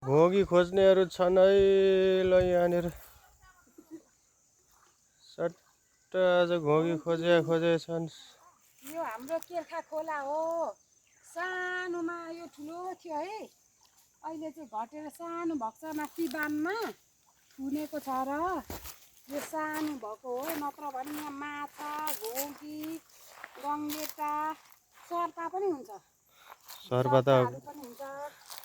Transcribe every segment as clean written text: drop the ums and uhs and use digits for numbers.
घोगी खोज्नेहरू छन् है ल यहाँनिर सट्ट आज घोगी खोजे छन्। यो हाम्रो केर्खा खोला हो। सानोमा यो ठुलो थियो है, अहिले चाहिँ घटेर सानो भएको छ। माथि बानमा थुनेको छ र यो सानो भएको हो। नत्र भने यहाँ माछा, घोगी, गङ्गेटा, सर्पा पनि हुन्छ। सर्पा त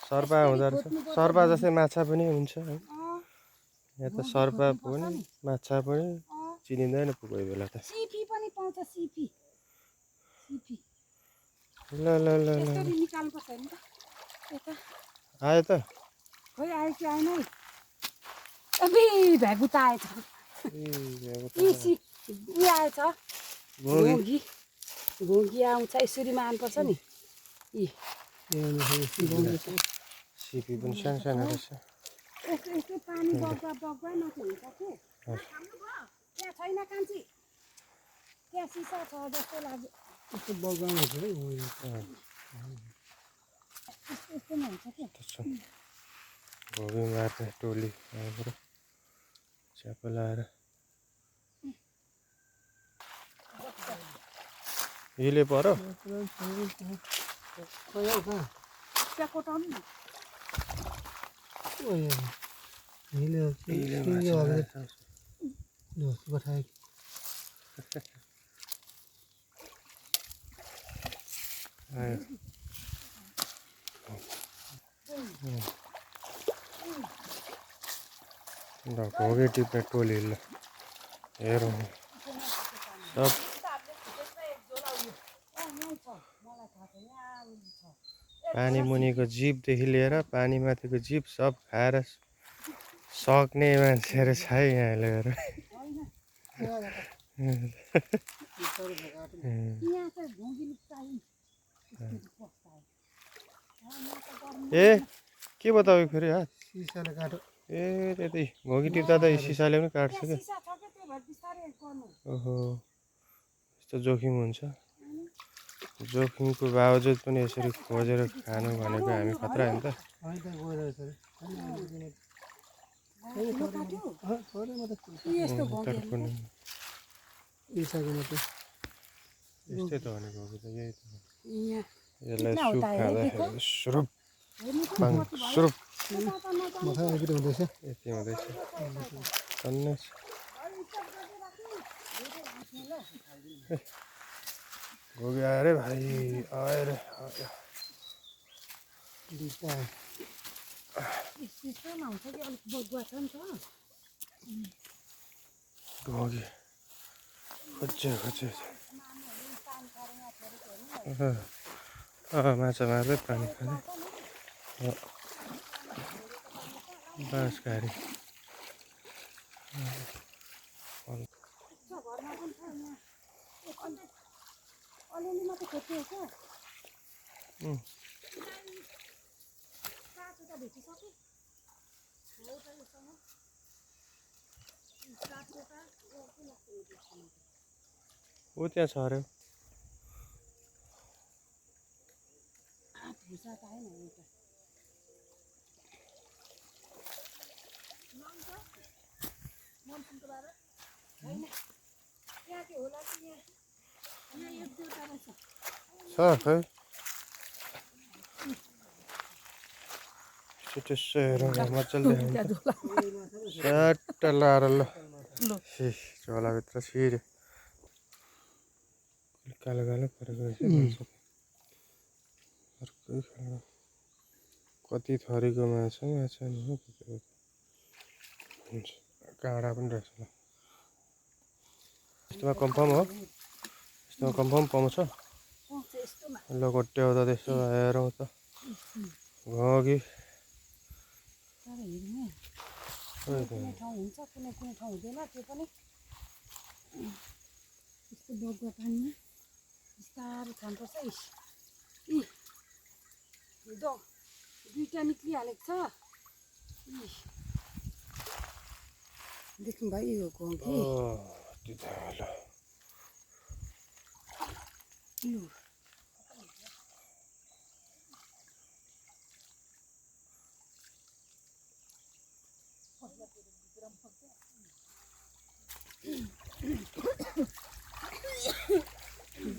सर्पा हुँदो रहेछ। सर्पा जस्तै माछा पनि हुन्छ है। यहाँ त सर्पा पनि माछा पनि चिनिँदैन कोही बेला त। सिपी पनि पाउँछ। सिपी ल ल ल यसरी निकाल्नुपर्छ नि त। यता आयो त खोइ आयो कि आएन है। अबि भ्यागुता आएछ। उयो आएछ घोगी आउँछ। यसरी मार्नुपर्छ नि। सिपी पनि सानो सानो रहेछ। यस्तो यस्तो पानी बग्दा माथि हुन्छ के। त्यहाँ छैन कान्छी, त्यहाँ सिसा छ जस्तो लाग्यो। यस्तो बगाउनु छ है। यस्तोमा हुन्छ के। घोगी मार्ने टोली आएर च्यापा लाएर हिले पर्यो। त्यहाँ कोटाउनु न। घोगी टिप्ने टोली ल हेरौँ सब पानी मुनिको जीवदेखि लिएर पानी माथिको जीव सब खाएर सक्ने मान्छेहरू छ है यहाँ लिएर। ए के बताऊ फेरि हात सिसाले काट्यो। ए त्यति घोगी टिप्दा त सिसाले पनि काट्छ क्या। ओहो यस्तो जोखिम हुन्छ। जोखिमको बावजुद पनि यसरी खोजेर खानु भनेको हामी खतरा हो नि त। यस्तै त भनेको हो कि त यही त। यसलाई सुप खाँदाखेरि सुरुप सुरुप यति हुँदैछ। घोगी आयो रे भाइ आयो रे घोगी खोज्यो माछा मार्दै पानी खाने बाँसघारी अलिअलि मात्रै खोज्यो क्या। भेटिसक्यो ऊ त्यहाँ छ अरे। भुसा त आएन एउटा। मनसुनको बाह्र होइन त्यहाँ चाहिँ होला कि यहाँ एक दुईवटा रहेछ। छ खै त्यसो हेरौँ मजाले स्याट्ट लाएर ल झोलाभित्र छिर्यो। कालो कालो परेको रहेछ अर्कै खालको कति थरीको माछा नि हो हुन्छ काँडा पनि रहेछ ल। यस्तोमा कन्फर्म हो। यस्तोमा कन्फर्म पाउँछ ल कोट्याउ त त्यसो हेरौँ त घोगी कुनै ठाउँ हुन्छ कुनै ठाउँ हुँदैन। त्यो पनि यस्तो बग्दो पानीमा बिस्तारै खानुपर्छ। दुईवटा निक्लिहालेको छ। देख्नु भयो यो घोगी।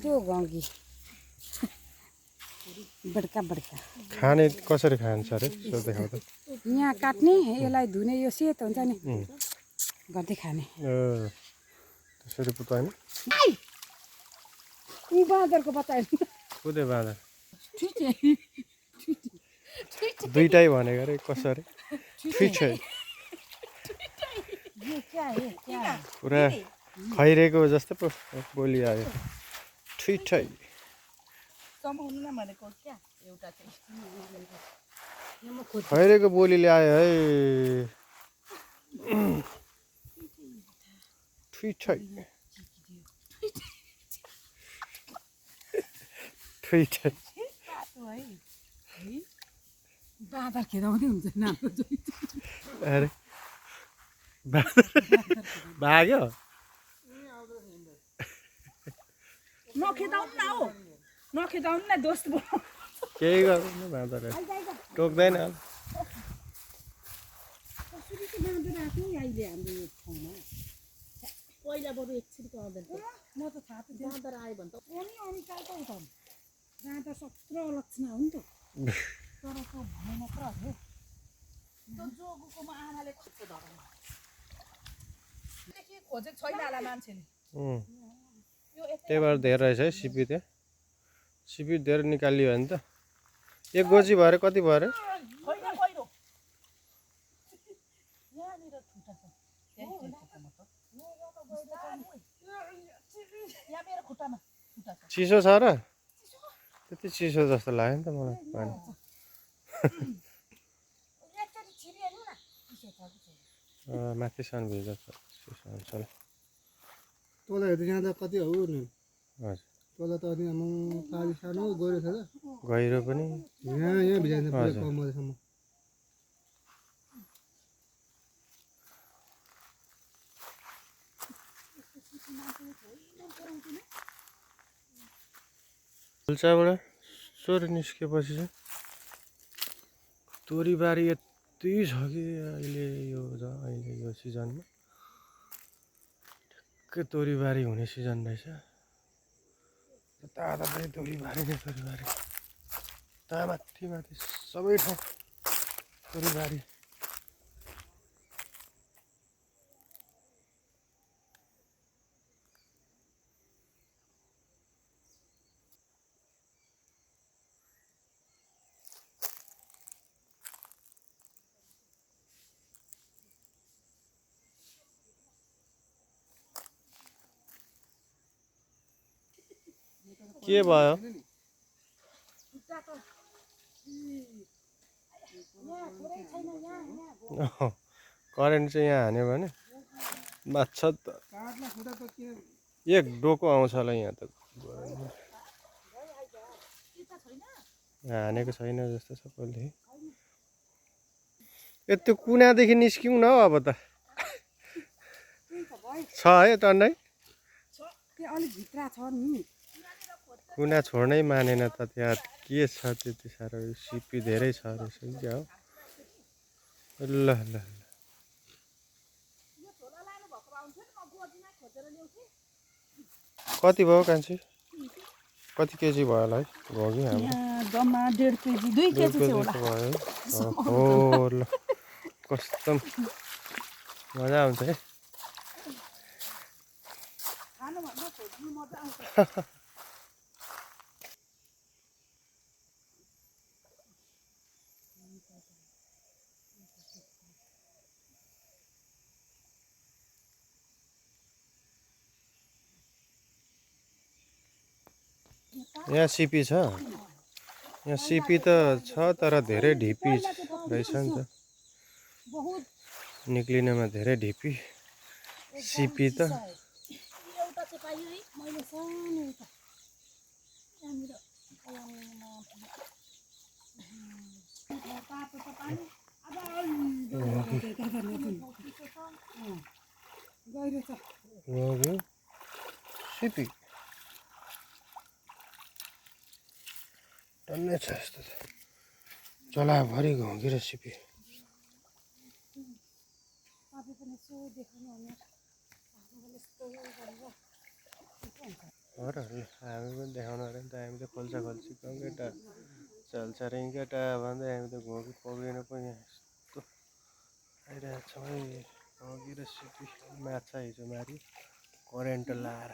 दो गङ्गी बड्का बड्का खाने कसरी खान्छ अरे सो देखाउ त यहाँ काट्ने यसलाई धुने यो सेतो हुन्छ नि गर्दै खाने त्यसरी पुत्याइन ऊ बाँदरको बच्चा कुदे बाँदर दुईटै भनेको अरे कसरी ठिकै पुरा खैरेको जस्तो पो बोली आयो ठिकै खैरेको बोलीले आयो है ठिकै ठिकै बाँदर खेदाउँदै हुन्छ नाम्रो अरे भाग्यो नखेदाउनु न हौ नखेदाउनु न दोस्त केही गर्दैन बाँदर टोक्दैन कसरी चाहिँ बाँदर आएको अहिले हाम्रो यो ठाउँमा पहिला बरु एकछिन आउँदैन म त थाहा त बाँदर आयो भने त अनि काल त उठाउँ बाँदर सत्र लक्षण हो नि त तर त्यो भने मात्र हो त्यो जोगुकोमा आमाले कस्तो धर्म देखि खोजेको छैन होला मान्छेले यो त्यही भएर धेरै रहेछ है सिपी त्यहाँ सिपी धेरै निकालियो भने त एक गोजी भएर कति भयो अरे छैन पहिरो यहाँनिर ठुटा छ यहाँ मेरो खुट्टामा ठुटा छ चिसो छ र त्यति चिसो जस्तो लाग्यो नि त मलाई पानी एकचोटि छिरिहाल्नु न चिसो छ कि छैन माथिसम्म भिज्छ चिसो हुन्छ होला तल हेर्दा यहाँ त कति हो नि हजुर तल त अनि पानी सानो गहिरो छ त गहिरो पनि यहाँ भिजाइन्छ पुरै हजुर। कम्मरसम्म फुल्चाबाट चोरी निस्केपछि चाहिँ तोरीबारी यति छ कि अहिले यो सिजनमा ठ्याक्कै तोरीबारी हुने सिजन रहेछ तातै तोरीबारी नै तोरीबारी ता माथि माथि सबै ठाउँ तोरीबारी के भयो करेन्ट चाहिँ यहाँ हान्यो भने माछा त एक डोको आउँछ होला यहाँ त हानेको छैन जस्तो छ पहिले यति कुनादेखि निस्किउँ न हौ अब त छ है टन्नै त्यो अलिक भित्र छ नि कुना छोड्नै मानेन त त्यहाँ के छ त्यति साह्रो सिपी धेरै छ रहेछ कि क्या हो ल ल ल कति भयो कान्छी कति केजी भयो होला है भयो कि हाम्रो जम्मा 1.5 केजी 2 केजी चाहिँ होला भयो हो ल कस्तो मजा आउँछ है खानुभन्दा खोज्नु मजा आउँछ यहाँ सिपी छ यहाँ सिपी त छ तर धेरै ढिपी रहेछ नि त बहुत निक्लिनमा धेरै ढिपी सिपी त एउटा चाहिँ पाइयो है मैले सानो एउटा त्यहाँनिर तातो त पानी अब गहिरो छ लग्यो सिपी टन्नै छ यस्तो त चलाभरि घुम्की र सिपी तपाईँ पनि यसो देखाउनु भने हामीले यस्तो गरेर हो र ल हामी पनि देखाउनु अरे नि त हामी त खोल्सा खोल्सी केटा चल्छ रिङ केटा भन्दै हामी त घोकी पक्रिनु पो यहाँ यस्तो आइरहेको छौँ है घोकी र सिटी माछा हिजो मारि करेन्ट लाएर